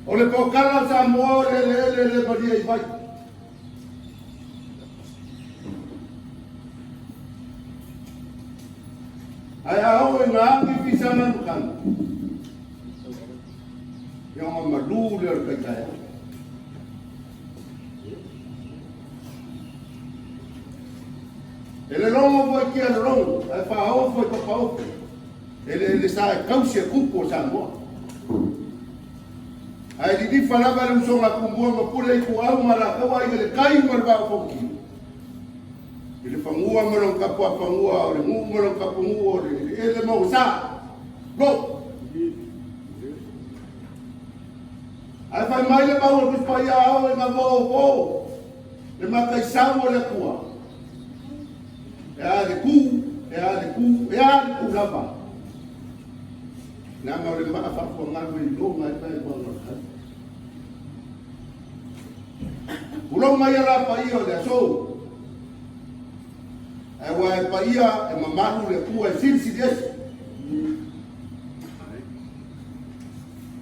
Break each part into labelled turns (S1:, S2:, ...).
S1: O le pokala o Samoa o le eleele le malie i vai. Ae a oo ina agi fisaga makana, ia ona malu lea o le taitaeao. E le logo foi tia le logo, ae faaofo i papaofo. E le le sa e tausi e kupu o Samoa. Ae lilifa lava le usoga Tumua ma Pule Ituau ma Alataua Aiga i le Tai ma le Vaa o Fonoti. I le fanua ma lona tapuafanua, o le nuu ma lona tapunuu, o le eleele ma ona sa. Lo! Ae fai mai le mau o le Tusi Paia a oo ina vovo le mataisau o le Atua. E a le ku, e a le ku, e a le ku lava. Leaga o le maa faafuagalu e iloga ai pae uaga o le kai. Tulou mai ala paia o le aso. Ae ua e paia e mamalu le Atua e silisili ese.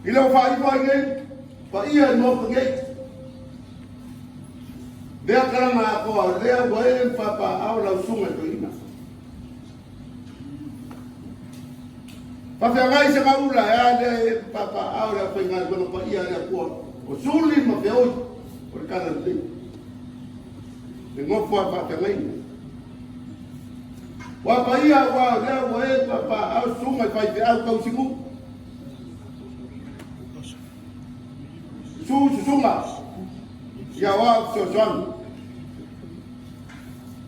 S1: I le faaiva ai nei, paia i Maota nei. Lea kalanga atoa, lea ua e mpapaao lau susuga i toeaina. Faafeagai se gaula e a lea e mpapaao le aufaigaluega paia a le Atua o Suli ma Feoi o le Tala Lelei. Le nofo a faafeagaiga. Ua paia ua lea ua e mpapaao susuga i faifeau tausinuu. Su susuga ia oa fesoasoani.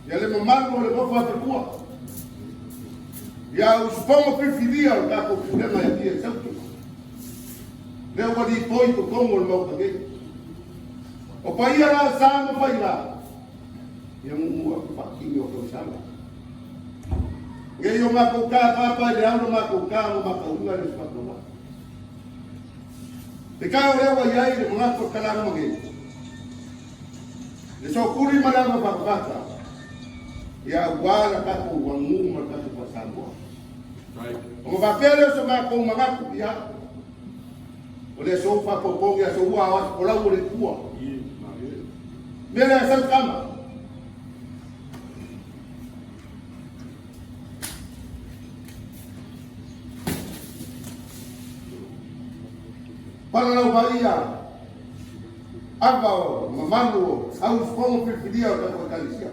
S1: Ia le mamalu o le nofo a Tupua. Ia usufono filifilia o le tatou pulega e Apia i Sautu. Lea ua lipoi totonu o le Maota nei. O paia la sa ma faiga, ia muamua atu faatini o tausaga. Nei o matou ta papa i le au na matou ta ma matauina le faataua. Le kai o lea ua i ai le manatu o kalama nei. Le sokuli ma le ava fatafata, ia aua la tatou agu ma le tatou faasamoa. Ona faapea lea o se matou manatu, ia, o le aso faapopogi aso ua o aso folau o le Atua. Mea lea sau tama. Palalau mai ia ava o mamalu o au usufono filifilia o tatou Ekalesia.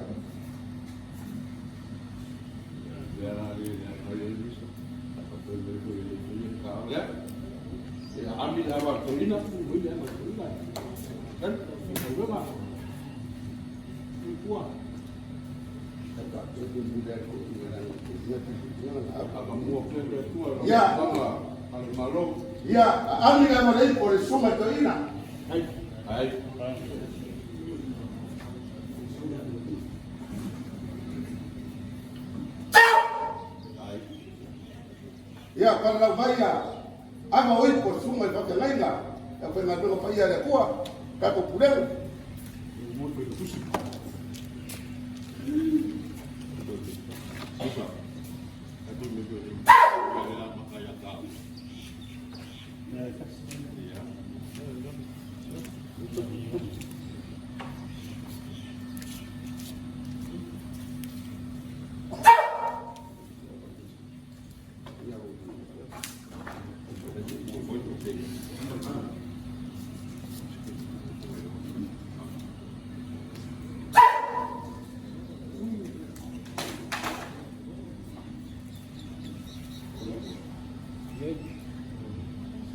S1: Ia, ia, aami le ava le ipu o le susuga i toeaina. Ia, palalau mai ia ava o ipu o le susuga i le faafeagaiga, le aufaigaluega paia a le Atua, tatou pulega.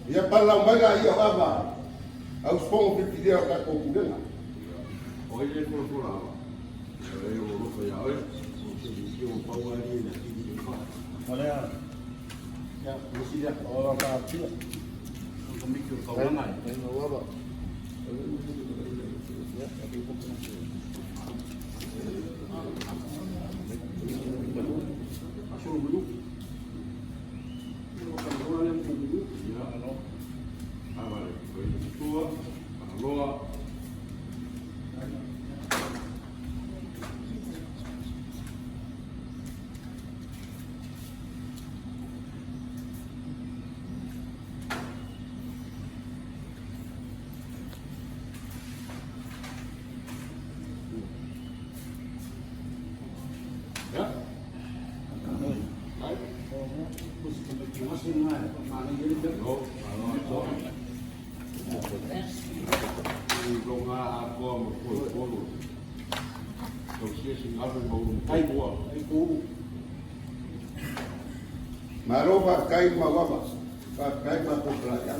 S1: Ia palalau mai la ia o ava au usufono filifilia o tatou pulega.
S2: O ai le folafola ava? E o alofa ia oe. O te i o pau ali na ki ki fa.
S3: O lea, ia, o lea, o la ka pia.
S2: O ka miki o kaulanga e.
S3: E no ava.
S2: Asolo mulu. Ia. Ava le tua, aloa.
S3: pasi lena e faamanaia le mea.
S2: Malo, malo atoa. I loga atoa ma polopolo. Tausia sigalu ma ulu
S3: Ai
S2: matua.
S3: Ai ku.
S1: Malo faafetai ma uava. Faafetai ma popolaia.